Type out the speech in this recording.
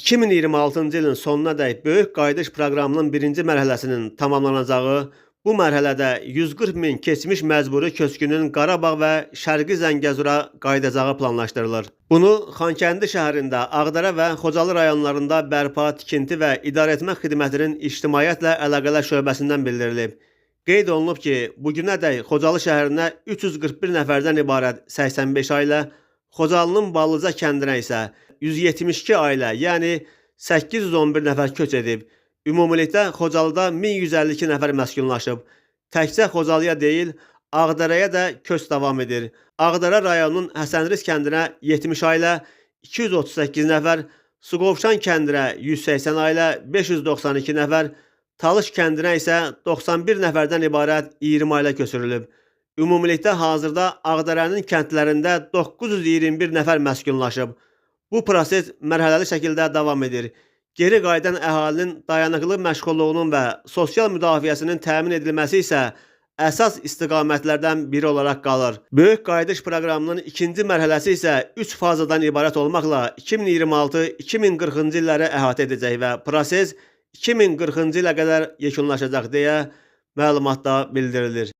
2026-cı ilin sonunadək Böyük Qayıdış proqramının birinci mərhələsinin tamamlanacağı, bu mərhələdə 140 min keçmiş məcburi köçkünün Qarabağ və Şərqi Zəngəzura qayıdacağı planlaşdırılır. Bunu Xankəndi şəhərində, Ağdərə və Xocalı rayonlarında bərpa, tikinti və idarəetmə xidmətinin ictimaiyyətlə əlaqələr şöbəsindən bildirilib. Qeyd olunub ki, bu günədək Xocalı şəhərinə 341 nəfərdən ibarət 85 ailə, Xocalının Ballıca kəndinə isə 172 ailə, yəni 811 nəfər köç edib. Ümumilikdə Xocalıda 1152 nəfər məskunlaşıb. Təkcə Xocalıya deyil, Ağdərəyə də köç davam edir. Ağdərə rayonunun Həsənriz kəndinə 70 ailə, 238 nəfər, Suqovuşan kəndinə 180 ailə, 592 nəfər, Talış kəndinə isə 91 nəfərdən ibarət 20 ailə köçürülüb. Ümumilikdə hazırda Ağdərənin kəndlərində 921 nəfər məskunlaşıb. Bu proses mərhələli şəkildə davam edir. Geri qayıdan əhalinin dayanıqlı məşğulluğunun və sosial müdafiəsinin təmin edilməsi isə əsas istiqamətlərdən biri olaraq qalır. Böyük Qayıdış proqramının ikinci mərhələsi isə 3 fazadan ibarət olmaqla 2026-2040-cı illəri əhatə edəcək və proses 2040-cı ilə qədər yekunlaşacaq deyə məlumatda bildirilir.